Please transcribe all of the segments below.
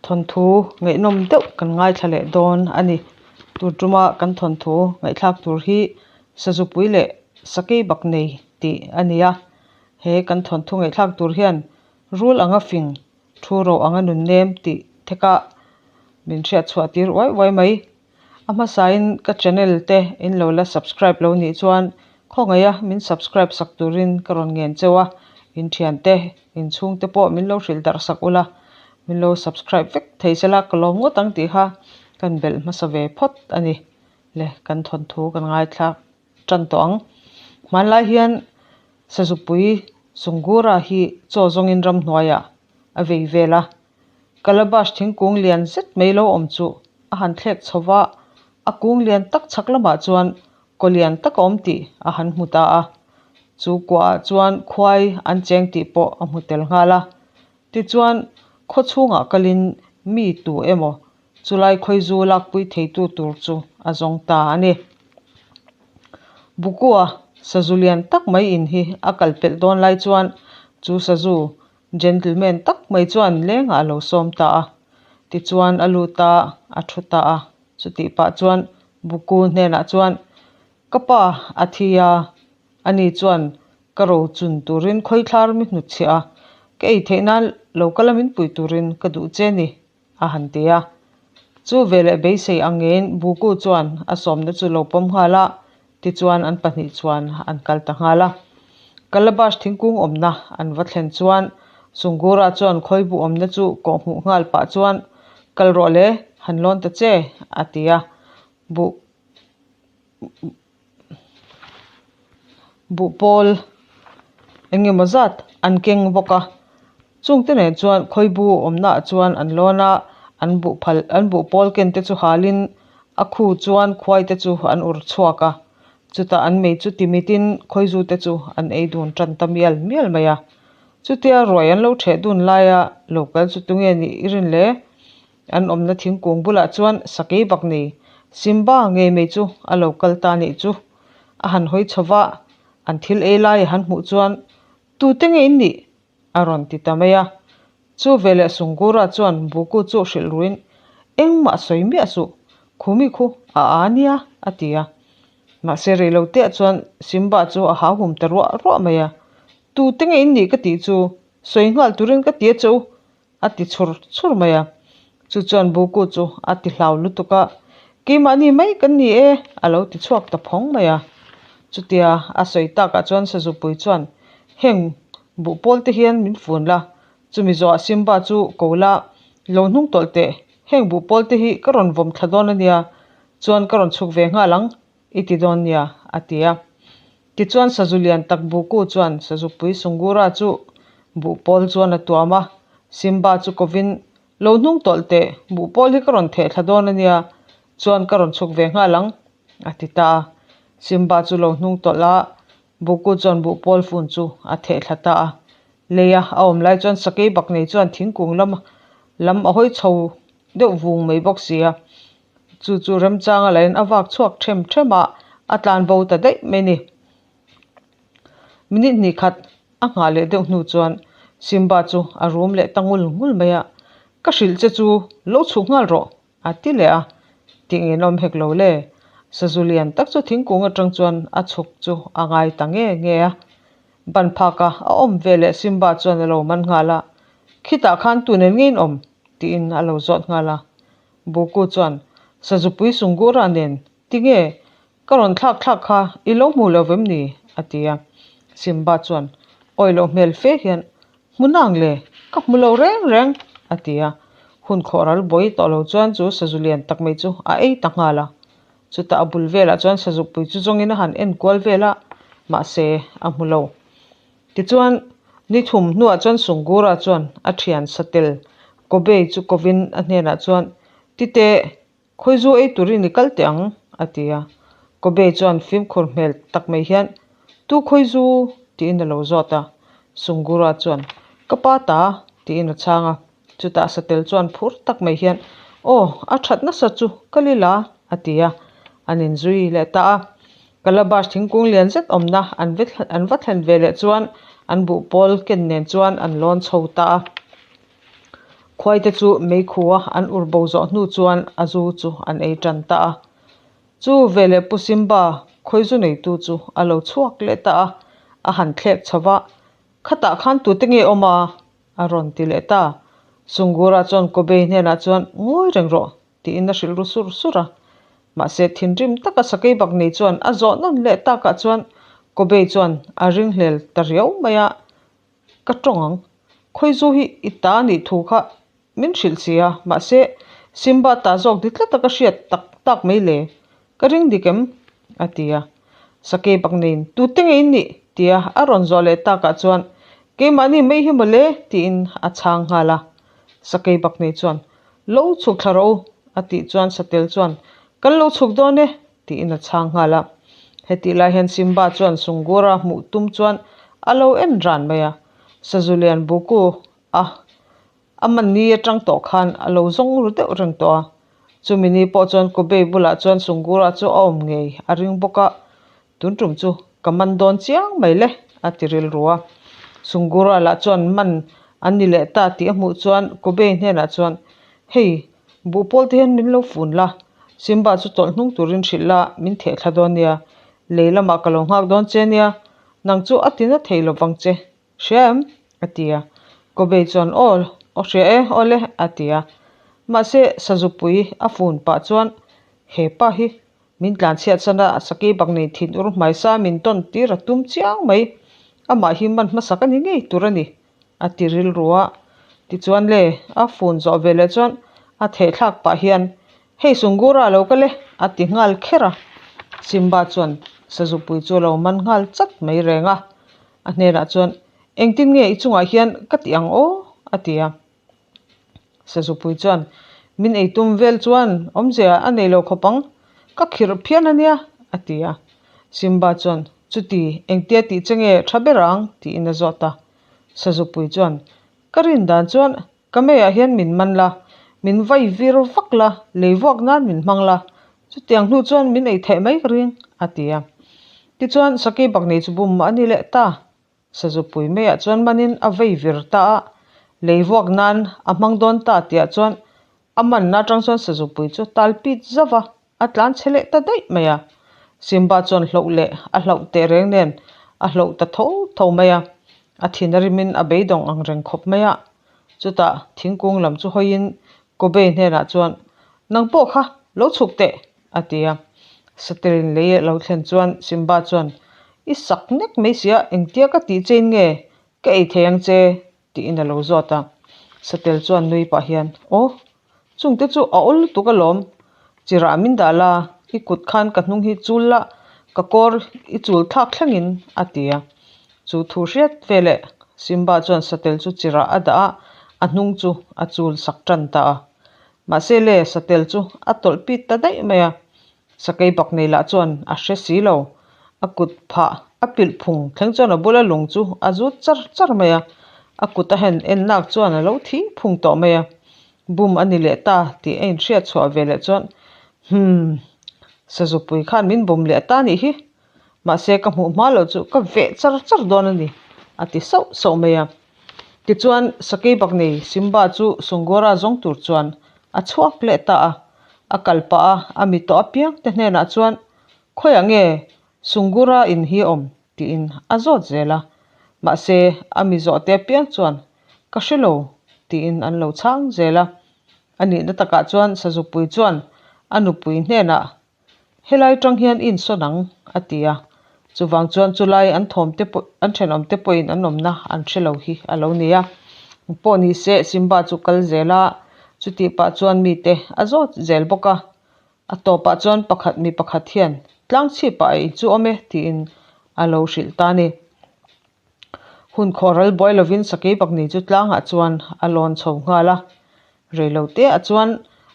Thawnthu ngaihnawm deuh kan ngaithla leh dawn a ni. Tun tuma kan thawnthu ngaihthlak tur hi Sazupui leh Sakei bak nei tih a ni a. He kan thawnthu ngaihthlak tur hian rul anga fing thu ro anga nun nem tih theka min hriat chhuah tir uai uai mai. A hmasain ka channel te in lo la subscribe lo nih chuan khawngaih a min subscribe sak turin ka rawn ngen cheu a, in thiante in chhungte pawh min lo hrilh darh sak ula, min lo subscribe vek thei sela ka lawm ngawt ang tih kha kan belh hmasa ve phawt a ni. Le kan thawnthu kan ngaithlak tan tawh ang. Hmanlai hian Sazupui Sungura hi chaw zawngin ramhnuaiah a vei vel a, Calabash thingkung lian zet mai lo awm chu a han thlek chho va, a kung lian tak chhak lamah chuan kaw lian tak a awm tih a han hmu ta a. Chu kuahah chuan khuai an cheng tih pawh a hmu tel nghal a. Tichuan, khaw chhungah kalin mi tu emaw chulai khawizu lakpui theitu tur chu a zawng ta a ni. Bukua sazu lian tak mai in hi a kal pelh dawn lai chuan chu sazu Gentleman tak mai chuan lengah a lo sawm ta a, tichuan a lut a, a thu ta a. Chutih pah chuan Buku hnenah chuan, Ka pa a thi a, ani chuan ka ro chun turin khawithlar mi hnutchhiah a, ka ei theih nan lo kal a min pui turin ka duh che ni. a han ti a. Chu veleh beisei ang ngeiin Buku chuan a sawmna chu lo pawm nghal a, tichuan an pahnih chuan an kal ta nghal a. Calabash thingkung awmna an va thlen chuan Sungura chuan khawibu awmna chu kawhhmuh nghal pah chuan, Kal rawh le, han lawn ta che, a ti a. Buh. Buhpawl eng emaw zat an keng bawk a chungte nen chuan khawibu awmna ah chuan an lawn a an buh phal an buhpawl ken te chu halin a khu chuan khuai te chu an ur chhuak a chutah an mei chu timit in khawizu te chu an ei dun tan ta mial mial mai a chutia ruai an lo theh dun laia lo kal chu tunge nih i rin le. An awmna thingkung bulah chuan sakei bak nei Simba ngei mai chu a lo kal ta nih chu. A han hawi chho va, an thil ei lai a han hmuh chuan, Tute nge in nih? a rawn ti ta mai a. Chu veleh Sungura chuan Buku chu hrilh ruin, Engmah sawi miah suh, Khumi khu a a nia, a ti a. Mahse rei lo teah chuan Simba chu a hauhum ta ruah ruah mai a, Tute nge in nih ka tih chu sawi nghal turin ka ti a che u, A ti chhur chhur mai a, chu chuan Buku chu a ti hlau lutuk a, Keimahni mai kan ni e, a lo ti chhuak ta phawng mai a. Chutia a sawi takah chuan Sazupui chuan, Heng buhpawl te hian min fun la, chumi zawhah Simba chu ko la, lo hnung tawlh teh, heng buhpawl te hi ka rawn vawm thla dawn a nia, chuan ka rawn chhuk ve nghal ang, i ti dawn nia, a ti a. Tichuan sazu lian tak Buku chuan sazupui Sungura chu buhpawl chuan a tuam a, Simba chu kovin, Lo hnung tawlh teh, buhpawl hi ka rawn theh thla dawn a nia, chuan ka rawn chhuk ve nghal ang, a ti ta a. Simba chu lo hnung tawlh a, Buku chuan buhpawl fun chu a theh thla ta a. Leia a awm lai chuan sakei bak nei chuan thingkung lam lam a hawi chho deuh vung mai bawk si a. Chu chu remchanga lahin a vak chhuak them them a, a tlan bo ta daih mai ni. Minute hnih khat a nghah leh deuh hnu chuan Simba chu a rum leh ta ngul ngul mai a, Ka hrilh che chu lo chhuk nghal rawh a ti leh a, tih ngei nawm hek lo le. Sazu lian tak chu thingkung atang chuan a chhuk chu a ngai ta nge nge a. Ban phaka a awm ve leh Simba chuan a lo man nghal a, Khitah khan tu nen ngei in awm? tiin a lo zawt nghal a. Buku chuan, Sazupui Sungura nen, tinge ka rawn thlak thlak kha i lo hmu lo vem ni? a ti a. Simba chuan awi loh hmel fe hian, Hmu nang le, ka hmu lo reng reng, a ti a. Hun khawh ral bawi tawh lo chuan chu sazu lian tak mai chu a ei ta nghal a. Chutah a bul velah chuan sazupui chu zawngin a han en kual vel a, mahse a hmu lo. Tichuan, ni thum hnuah chuan Sungura chuan a thian satel Kobei chu kovin a hnenah chuan, Tite, khawizu ei turin i kal teh ang, a ti a. Kobei chuan fimkhur hmel tak mai hian, Tu khawizu? tiin a lo zawt a. Sungura chuan, Ka pa ta, tiin a chhang a. Chutah satel chuan phur tak mai hian, Aw, a that nasa chu ka li la, a ti a. An inzui leh ta a. Calabash thingkung lian zet awmna an an va thlen ve leh chuan an buhpawl ken nen chuan an lawn chho ta a. Khuaite chu meikhu-a an ur bo zawh hnu chuan a zu chu an ei tan ta a. Chu veleh Pu Simba khawizu neitu chu a lo chhuak leh ta a, a han thlek chho va, Khatah khan tute nge awm a? a rawn ti leh ta. Sungura chuan Kobei hnenah chuan, Ngawi reng rawh, tiin a hrilh ru sur sur a. Mahse thinrim taka sakei bak nei chuan a zawh nawn leh takah chuan Kobei chuan a ringhlel ta riau mai a, Ka tawng ang. Khawizu hi i ta nih thu kha min hrilh si a, mahse Simba ta zawk di tlat a ka hriat tak tak mai le, ka ring dik em? a ti a. Sakei bak neiin, Tute nge in nih? tia a rawn zawh leh takah chuan, Keimahni mai hi mawle tiin a chhang nghal a. Sakei bak nei chuan, Lo chhuk thla rawh u a tih chuan Satel chuan, Kan lo chhuk dawn e tiin a chhang nghal a. Hetih lai hian Simba chuan Sungura hmuh tum chuan a lo en ran mai a, Sazulian Buku a a man ni atang tawh khan a lo zawng ru deuh reng tawh a. Chumi ni pawh chuan Kobei bulah chuan Sungura chu a awm ngei a ring bawk a, tun tum chu ka man dawn chiang mai le a ti rilru a. Sungura lah chuan man an ni leh ta tih a hmuh chuan Kobei hnenah chuan, Hei, buhpawl te hian min lo fun la, Simba chu tawlh hnung turin hrilh la, min theh thla dawn nia, lei lamah ka lo nghak dawn che nia, nang chu a tina thei lovang che. Hria em? a ti a. Kobei chuan, Aw, aw hria e, aw le, a ti a. Mahse, Sazupui a fun pah chuan, He pa hi min tlanchhiat san a, Saki bak nei thin ur hmaisa min tawn tir a tum chiang mai. Amah hi man hmasak a ni ngei tur a ni, a ti rilru a. Tichuan le, a fun zawh ve leh chuan a thehthlak pah hian, Hei Sungura a lo kal e, a ti nghal kher a. Simba chuan Sazupui chu a lo man nghal chat mai reng a. A hnenah chuan, Engtin nge i chungah hian ka ti ang aw? a ti a. Sazupui chuan, Min ei tum vel chuan awmzia a nei lo khawp ang, ka khirh phian a nia, a ti a. Simba chuan, Chuti, engtia tih che nge tha ber ang? tiin a zawt a. Sazupui chuan, Ka rin dan chuan ka meiah hian min man la, min vai vir vak la, lei vuak nan min hmang la, chutiang hnu chuan min ei theih mai ka ring, a ti a. Tichuan, Sakei bak nei chu bum a ni leh ta. Sazupui meiah chuan manin a vei vir ta a, lei vuak nan a hmang dawn ta tihah chuan a manna atang chuan Sazupui chu tal pit zauh va, A tlan chhe leh ta daih mai a. Simba chuan hloh leh a hlauh teh reng nen a hloh ta tho tho mai a. A thin a rimin a beidawng ang reng khawp mai a. Chutah thingkung lam chu hawiin Kobei hnenah chuan, Nang pawh kha lo chhuk teh, a ti a. Saterin lei a lo thlen chuan Simba chuan, I sak nek mai sia, engtia ka tih chein nge ka ei thei ang che? tiin a lo zawt a. Satel chuan nui pah hian, Aw, chungte chu a awl lutuk alawm. Chirah min dah la, i kut khan ka hnung hi chul la, ka kawr i chul thlak thlengin, a ti a. Chu thu hriat veleh Simba chuan Satel chu chirah a dah a, a hnung chu a chul sak tan ta a. Mahse le, Satel chu a tawlh pit ta daih mai a. Sakei bak nei lah chuan a hre si lo. A kut phah a pilh phung thleng chuan a bula lung chu a zut char char mai a. A kut a hen en nak chuan a lo thi phung tawh mai a. Bum a ni leh ta tih a inhriat chhuah ve leh chuan, Humm, Sazupui khan min bum leh ta nih hi. Mahse ka hmuh hma loh chu ka veh char char dawn a ni, a ti sauh sauh mai a. Tichuan Sakei bak nei Simba chu Sungura zawng tur chuan a chhuak leh ta a. A kal pah a, a mi tawh apiang te hnenah chuan, Khawiah nge Sungura in hi a awm? tiin a zawt zel a. Mahse a mi zawh te apiang chuan, Ka hre lo, tiin an lo chhang zel a. A nihna takah chuan Sazupui chuan a nupui hnenah Helai tang hian i insawn ang, a ti a. Chuvang chuan chulai an thawm te pawh, an thenawm te pawhin an awmna an hre lo hi a lo ni a. Pawh ni se, Simba chu kal zel a, chutih pah chuan mite a zawt zel bawk a. A tawpah chuan pakhat mi pakhat hian tlang chhipah a in chu awm e tiin a lo hrilh ta a ni. Hun khawh ral buai lovin sakei pakni chu tlangah chuan a lawn chho nghal a. Reiloteah chuan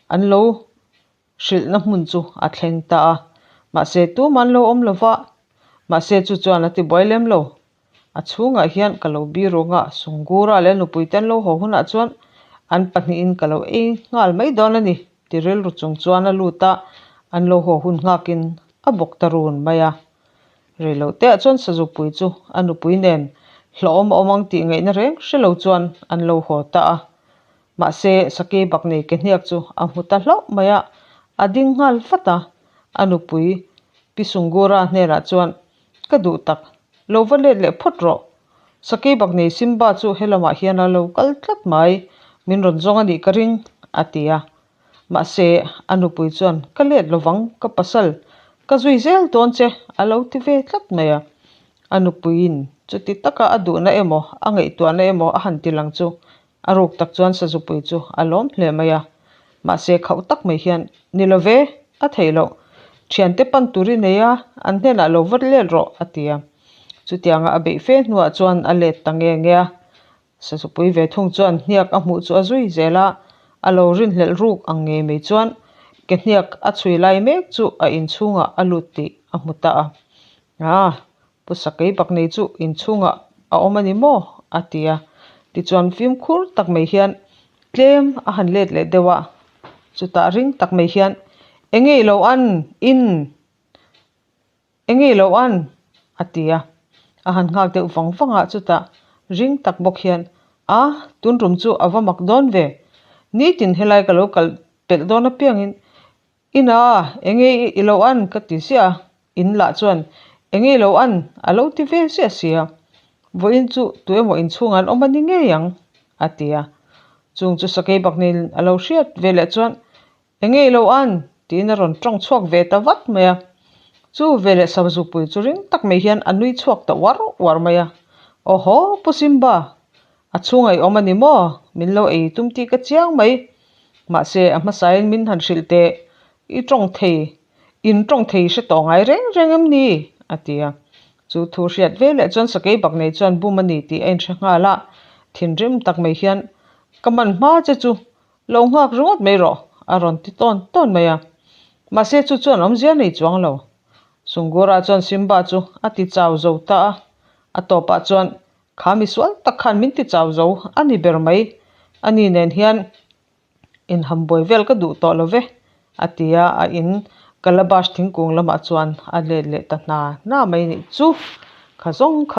an lo Hrilhna hmun chu a thleng ta a, mahse tum an lo awm lo va, mahse chu chuan a ti buai lem lo. A chhungah hian ka lo birung a, Sungura leh nupui te an lo haw hunah chuan an pahnihin ka lo ei nghal mai dawn a ni ti rilru chung chuan a lut a, an lo haw hun nghakin a bawk ta run mai a. Reiloteah chuan Sazupui chu a nupui nen hlauhawm a awm ang tih ngaihna reng hre lo chuan an lo haw ta a. Mahse, Sakeibaknei ke hniak chu a hmu ta hlauh mai a, a ding nghal vat a. A nupui Pi Sungura hnenah chuan, Ka duh tak, lo va let leh phawt rawh. Sakeibaknei Simba chu helamah hian a lo kal tlat mai, min rawn zawng a nih ka ring, a ti a. Mahse, a nupui chuan, Ka let lovang, ka pasal, ka zui zel dawn che, a lo ti ve tlat mai a. A nupuiin chuti taka a duhna emaw, a ngaihtuahna emaw a han ti lang chu a ruk tak chuan sazupui chu a lawm hle mai a. Mahse, khauh tak mai hian, Ni lo ve, a theih loh. Thiante pan tur i nei a, an hnenah lo va let rawh, a ti a. Chutianga a beih fe hnuah chuan a let ta nge nge a. Sazupui ve thung chuan hniak a hmuh chu a zui zel a, a lo rinhlelh ruk ang ngei mai chuan ke hniak a chhui lai mek chu a inchhungah a lut tih a hmu ta a. Aa, Pu Sakei Baknei chu inchhungah a awm a ni maw? a ti a. Tichuan fimkhur tak mai hian tlem a han let leh deuh a, chutah ring tak mai hian, Enge i lo an? In? Enge lo an? a ti a. A han nghak deuh vang vang a, chutah ring tak bawk hian, A, tun rum chu a va mak dawn ve. Nitin helai ka lo kal pelh dawn apiangin, Ina, enge i lo an? ka ti ziah a. In lah chuan, Enge i lo an? a lo ti ve ziah sia. Vawiin chu tu emaw inchhungah an awm a ni ngei ang, a ti a. Chung chu sakei bakneiin a lo hriat veleh chuan, Enge i lo an? tiin a rawn tawng chhuak ve ta vat mai a. Chu veleh Sabzupui chu ring tak mai hian a nui chhuak ta uar uar mai a. Awhaw, Pu Simba, a chhunga i awm a ni maw? Min lo ei tum tih ka chiang mai. Mahse, a hmasain min han hrilh teh, i tawng thei, in tawng thei hre tawh ngai reng reng em ni? a ti a. Chu thu hriat veleh chuan Sakei Baknei chuan bum a ni tih a inhre nghal a. Thinrim tak mai hian, Ka man hma che chu Lo nghak ringawt mai rawh, a rawn ti tawn tawn mai a. Mahse chu chuan awmzia nei chuang lo. Sungura chuan Simba chu a ti chau zo ta a, a tawpah chuan kha misual tak khan min ti chau zo a ni ber mai, a ni nen hian inhambuai vel ka duh tawh lo ve, a ti a, a in calabash thingkung lamah chuan a let leh ta hna hna mai nih chu kha zawng kha.